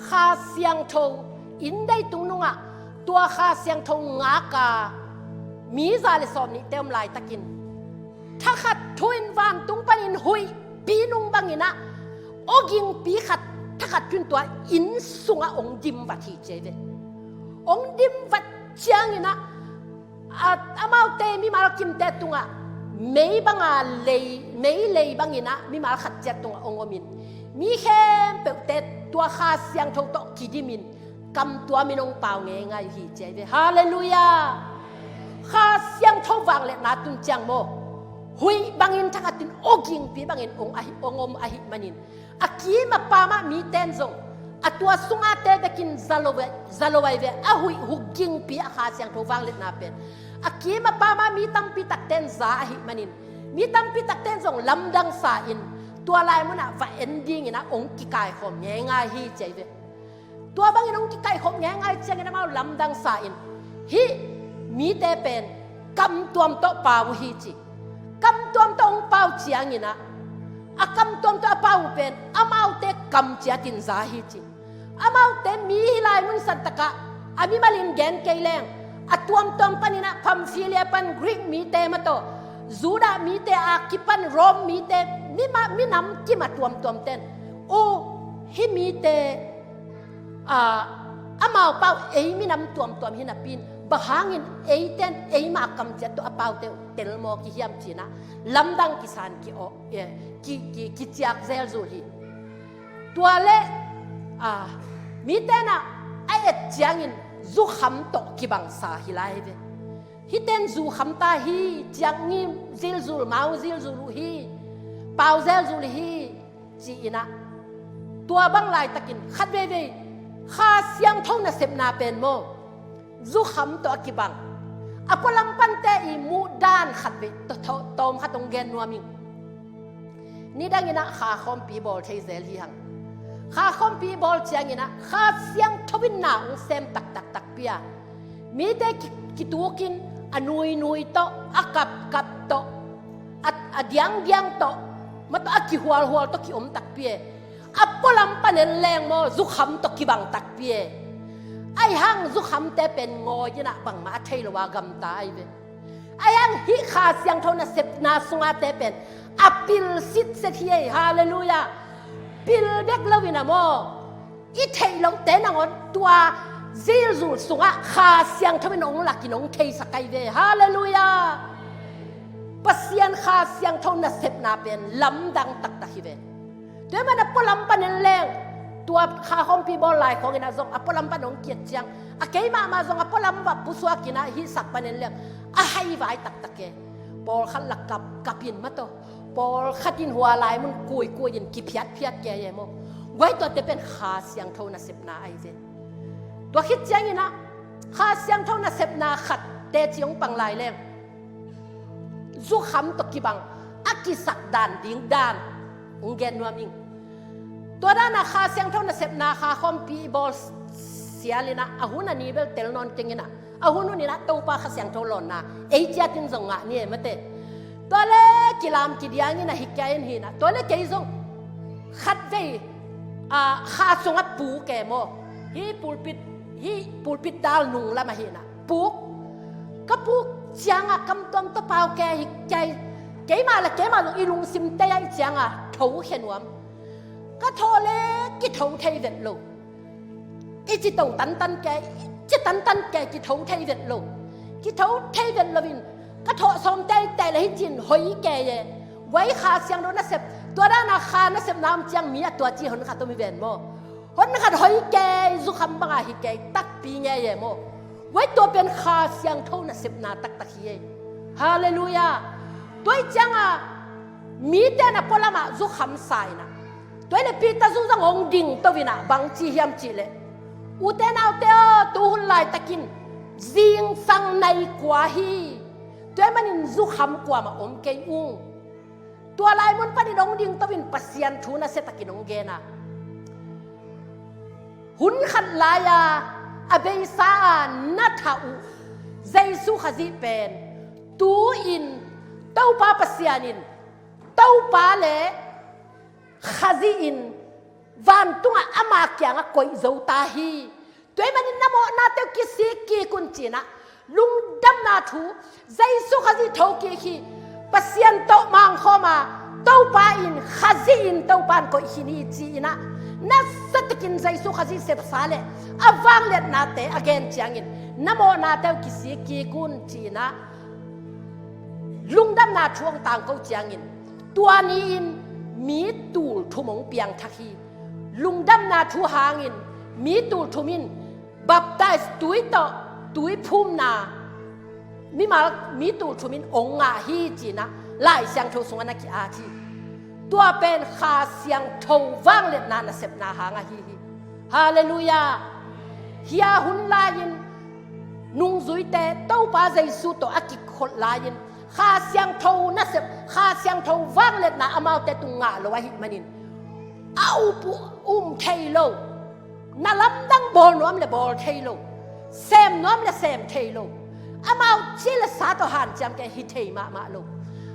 Kha Siangtho Inndei tung nungah tua Kha Siangtho ngaka mi za le sawm nihte om laitakin, thakhat thu in vantung panin huihpi nung banginah awgingpi khat thakhat thu in tua inn sungah ong dimvat hi ci ahi ve. Ong dimvat cianginah a, amaute mimal kimte tungah mei banga lei, mei lei banginah mimal khat ciat tungah ong omin, mi khempeuhte tua Kha Siangtho tawh kidimin kamtuamin ong pau ngeingai hi ci ahi ve. Halleluiah. Kha Siangtho vangliatna tun ciang maw, huih bangin thakhatin awgingpi bangin ong ahi, ong om ahih manin, a kim a pamah mite in zong a tua sungate bekin za lo ve, za lo ahi ve. A huih hugingpi a Kha Siangtho vangliatna pen a kim a pamah mi tampi takte in za ahih manin, mi tampi takte in zong lamdang sa in tua lai munah va en dinginah ong kikaikhawm ngeingai hi ci ahi ve. Tua bangin ong kikaikhawm ngeingai ciangin amau lamdang sa in, hih mite pen kamtuam tawh pau uh hi ci. Kamtuam tawh ong pau cianginah a kamtuam tawh a pau uh pen amaute kam ciatin za hi ci. Amaute mi hi lai mun santakah a mimalin gen kei leng, a tuamtuam paninah Pamphilia pan Greek mite mataw, Judah mite a kipan Rome mite, mima, minam kim a tuamtuam ten, u, hih mite, a, amau pau ei minam tuamtuam hi napi in, bang hangin eite in eima kamciat tawh a paute uh tel maw kihiam cinah lamdang kisan ki, eh, ki, ki, kiciak zelzul hi. Tua le, a, mite inah a et ciangin zukham tawh kibangsa hi lai hi ve. Hihte in zukham ta hi, ciakngim zilzul, mau zilzul uh hi, pau zelzul hi, ci-inah tua bang laitakin khat veivei Kha Siangtho nasepna pen maw, zukham tawh a kibang a pualam pante i muhdan khat vei tawm khat ong gen nuam ing. Nidanginah kha khawmpi bawl thei zel hi hang. Kha khawmpi bawl cianginah Kha Siangtho in na ong sem taktak takpi a, mite ki, kitukin a nuinui tawh, a kapkap tawh, a, a diangdiang tawh, matawh a kihualhual tawh kiom takpi e. A pualam panen leng maw, zukham tawh kibang takpi e. Ahi hang zukhamte pen ngawi inah bangmah a thei lo a gamta ahi ve. Ahi hang hih Kha Siangtho nasepna sungate pen a pil sitset hi ei. Halleluiah. Pil bek lo inah maw, i theih lohte nangawn tua zilzul sungah Kha Siangtho in ong lakin ong theisak ahi ve. Halleluiah. Pasian Kha Siangtho nasepna pen lamdang taktak hi ve. Tua man a pualam panin leng, tua kha khawmpi bawl lai khawngin ah zong a pualam pan hong kiat ciang, a kei mahmah zong a pualam va pusuak in ah hih sak panin leng a haivai taktak e. Pawlkhat la kap, kap in mataw, pawlkhat in hua lai mun kuikui in kiphiatphiat kei e maw. Guai, tuate pen Kha Siangtho nasepna ahi ve. Tua khit ciangin ah Kha Siangtho nasepna khat teci hong pang lai leng, zukham tawh kibang a kisak dan ding dan hong gen nuam ing. Tua dan a Kha Siangtho nasepna kha khawmpi i bawl sial in ah, a hun a ni bel tel nawn keng in ah, a hun hun in ah Topa Kha Siangtho lawnna ei ciat in zong ngah ni e mate. Tua le kilam kidiang in ah hi kei in hi in ah, tua le kei zong khat vei, a, kha sungah puk e maw. Hih pulpit, hih pulpit dal nung lam ah hi in ah puk. Ka puk ciang ah kamtuam tawh pau kei hi kei. Keimah le keimah zong i lungsim tei ah i ciang ah tho khia nuam. Ka tho le kitho thei vet lo. I ci to tantan kei, i ci tantan kei, kitho thei vet lo. Kitho thei vet lo in ka thawh sawm teitei le hih ci in hoi kei e. Guai, Kha Siangtho nasep, tua dan a kha nasepna om ciang mi a tua ci hon khat om hi ven maw. Hon khat hoi kei, zukham bang a hi kei takpi ngei e maw. Guai, tua pen Kha Siangtho nasepna taktak hi e. Halleluiah. Tua i ciang a mite na pualam ah zukham sa in ah, tua i le Peter zu zong hong ding to in ah bang ci hiam cih leh, ute naute aw, tu hun laitakin zingsang nai kua hi. Tua ahih manin zukham kuamah om kei ung. Tua lai mun panin hong ding to in Pasian thu nasia takin hong gen a, hun khat lai-a a beisa a na thah uh Jesu Khazih pen tu-in Topa Pasian in, Topa le Khazih in vantungah ama kiangah koih zo ta hi. Tua ahih manin na mawhnate uh kisik kik un ci-in ah, lungdamna thu, Jesu Khazih thokik hi. Pasian tawh mangkhawm a, Topa in, Khazih in, Topa in koih khin hi ci-in ah, nasa takin Jesu Khazih sepsa le a vangliatnate a gen ciangin na mawhnate uh kisik kik un ci-in ah, lungdamna thu hong tangko ciangin, tua ni-in mi tul thum hong piangthak hi. Lungdamna thu hangin mi tul thum in baptize, tui tawh tui phumna mimal mi tul thum in hong ngah hi ci-in ah Lai Siangtho sungah na ki-at hi. Tua pen Kha Siangtho vangliatna nasepna hang ahi hi. Halleluiah. Hih hun lai-in nungzuite Topa Jesu tawh a kikhol lai-in Kha Siangtho nasep, Kha Siangtho vangliatna amaute tung ngah lo ahih manin, a up uh um thei lo, na lamdang bawl nuam le bawl thei lo, sem nuam le sem thei lo, amau ci le sa tawh hanciam kei hi thei mahmah lo.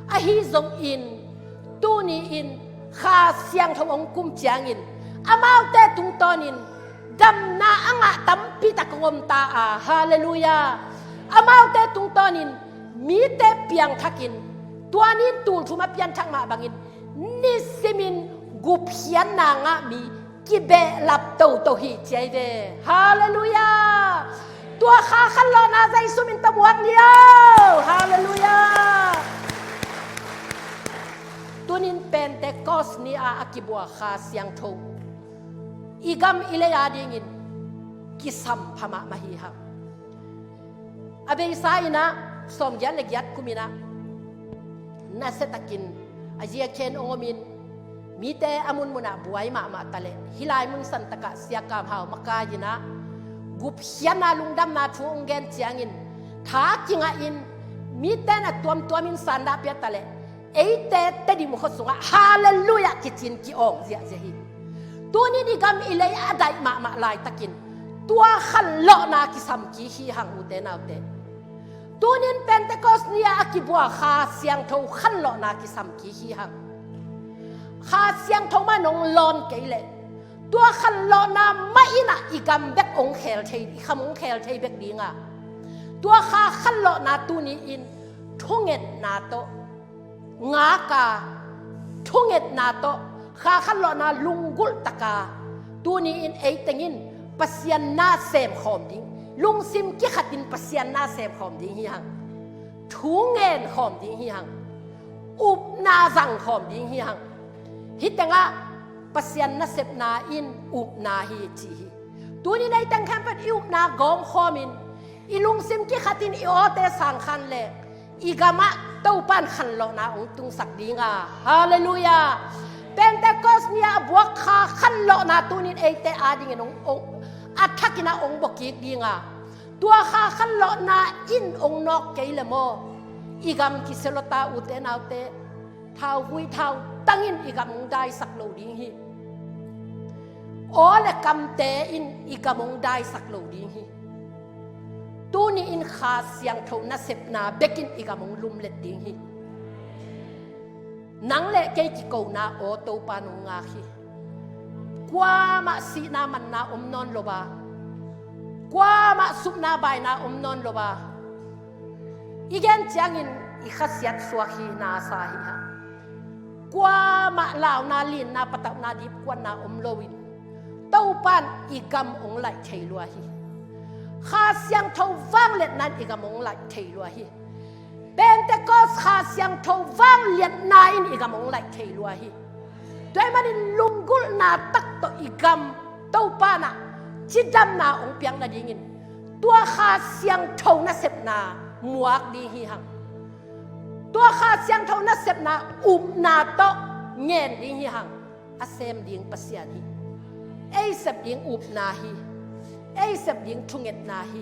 Ahi zongin tuni-in Kha Siangtho hong kum ciangin amaute tungtawnin damna a ngah tampi tak hong om ta a, halleluiah. Amaute tungtawnin mite piangthakin, tua ni-in tul thum a pianthak mah bangin nisimin gupkhiatna ngah mi kibehlap toto hi ci ahi ve. Halleluiah. Tua Kha khanlawhna Jesu min tawh buak ni aw. Halleluiah. Tunin Pentecost ni-a a kibuak Kha Siangtho i gam i lei adingin kisam pha mahmah hi hang. A beisa in ah sawmgiat le giat kum in ah nasiatakin a ziakhen hong omin, mite a munmun ah buai mahmah ta leh, hih lai mun santak ah Sia Kam Hau makai in ah gupkhiatna lungdamna thu hong gen ciangin tha kingahin, mite in a tuamtuamin sandah pia ta leh, eite Tedim khua sungah halleluiah kici-in ki-awng ziahziah hi. Tunin i gam i lei a daih mahmah laitakin tua khanlawhna kisam kik hi hang, ute naute. Tunin Pentecost ni-a a kibuak Kha Siangtho khanlawhna kisam kik hi hang. Kha Siangtho mah nong lawn kei leh, tua khanlawhna mah in ah i gam bek hong khel thei, i kham hong khel thei bek ding a, tua Kha khanlawhna tuni-in thungetna tawh ngak a, thungetna tawh Kha khanlawhna lunggulh tak a, tuni-in ei teng in Pasian na sem khawm ding, lungsim kikhatin Pasian na sem khawm ding hi hang. Thu ngen khawm ding hi hang. Upna zang khawm ding hi hang. Hih tengah Pasian nasepna in upna hi ci hi. Tunin ei teng khempeuh i upna gawm khawmin, i lungsim kikhatin i awte sang khan leh, i gamah Topa in khanlawhna hong tungsak ding a. Halleluiah. Pentecost ni-a a buak Kha khanlawhna tunin eite adingin hong, hong, a thakin ah hong bua kik ding a, tua Kha khanlawhna in hong nawk kei leh maw, i gam kisia lua ta, ute naute. Thauvui thautang in i gam hong daisak lo ding hi. Aw le kamte in i gam hong daisak lo ding hi. Tuni-in Kha Siangtho nasepna bekin i gam hong lumlet ding hi. Nang le kei kikona aw Topa in hong ngak hi. Kuamah sihna manna om nawn lo a, kuamah supna baina om nawn lo a, i gen ciangin i khasiat suak hi, na sa hi hang. Kuamah launa, linna, patauhna, dipkuatna om loin Topa in i gam hong laih thei lua hi. Kha Siangtho vangliatna in i gam hong laih thei lua hi. Pentecost Kha Siangtho vangliatna in i gam hong laih thei lua hi. Tua ahih manin lunggulhna tak tawh i gam Topa in ah cidamna hong piak nadingin tua Kha Siangtho nasepna muak ding hi hang. Tua Kha Siangtho nasepna upna tawh ngen ding hi hang. A sem ding Pasian hi. Ei sep ding upna hi. Ei sep ding thungetna hi.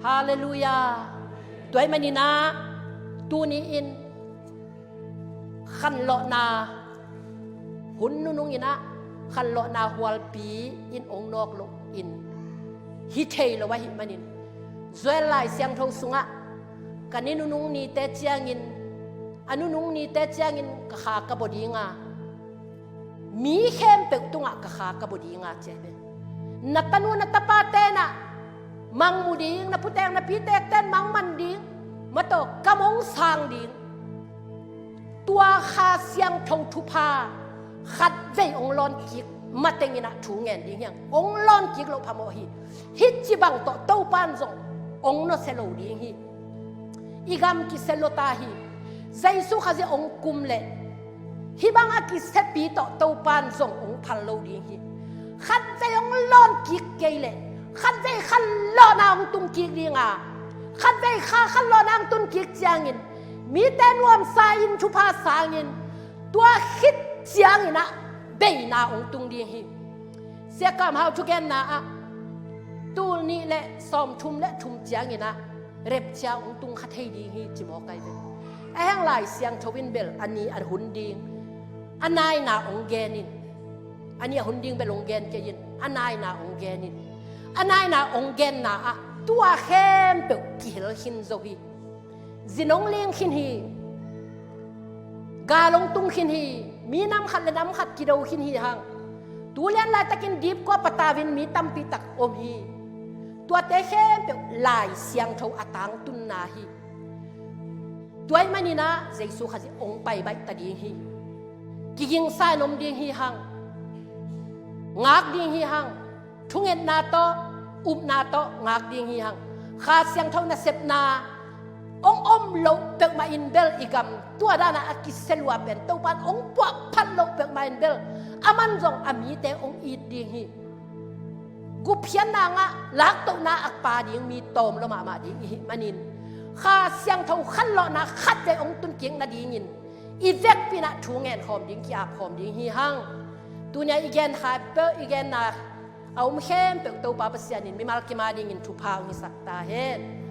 Halleluiah. Tua ahih manin ah tuni-in khanlawhna hun nunung in ah, khanlawhna hualpi in hong nawk loin hi thei lo ahih manin, Joel Lai Siangtho sungah, ka ni nunung nite ciangin, a nunung nite ciangin ka Kha ka bua ding a, mi khempeuh tungah ka Kha ka bua ding a, ci hi. Na tanu na tapate na mangmu ding, na puteng na pitekten mangman ding, mataw kam hong sang ding. Tua Kha Siangtho thupha khatvei hong lawn kik mateng in ah thu ngen ding hi hang. Hong lawn kik loh phamawh hi. Hih ci bang tawh Topan zong hong nusia lo ding hi. I gam kisia lo ta hi. Jesu Khazih hong kum leh hih bang a kisiapi tawh Topan zong hong phal lo ding hi. Khatvei hong lawn kik kei leh khatvei khanlawhna hong tung kik ding a, khatvei kha khanlawhna hong tung kik ciangin mite nuamsa in thupha sangin tua khit ciangin ah beina hong tung ding hi. Sia Kam Hau thugenna ah tul nih le sawmthum le thum ciangin ah rapture hong tung kha thei ding hi ci mawk ai ve. A hang Lai Siangtho in bel a ni a hun ding a naina hong gen in, a ni a hun ding bel hong gen kei in, a naina hong gen in, a naina hong genna ah tua khempeuh kihel khin zo hi. Zin hong ling khin hi. Gal hong tung khin hi. Mi nam khat le nam khat kido khin hi hang. Tu lian laitakin dipkua patau in mi tampi tak om hi. Tuate khempeuh Lai Siangtho a tangtunna hi. Tua ahih manin ah Jesu Khazih hong pai baih ta ding hi. Kigingsa in om ding hi hang. Ngak ding hi hang. Thungetna tawh, upna tawh ngak ding hi hang. Kha Siangtho nasepna hong om loh peuhmah in bel i gam tua dan a a kisia lua pen Topan hong puahphat loh peuhmah in bel aman zong a mite hong it ding hi. Gupkhiatna ngah, laktohna a pha ding mi tawm lua mahmah ding i hih manin Kha Siangtho khanlawhna khatvei hong tun kik nadingin i vekpi in ah thu ngen khawm ding, ki-ap khawm ding hi hang. Tuni a i gen kha peuh, i genna a om khempeuh Topa Pasian in mimal kim a dingin thupha hong hisak ta hen.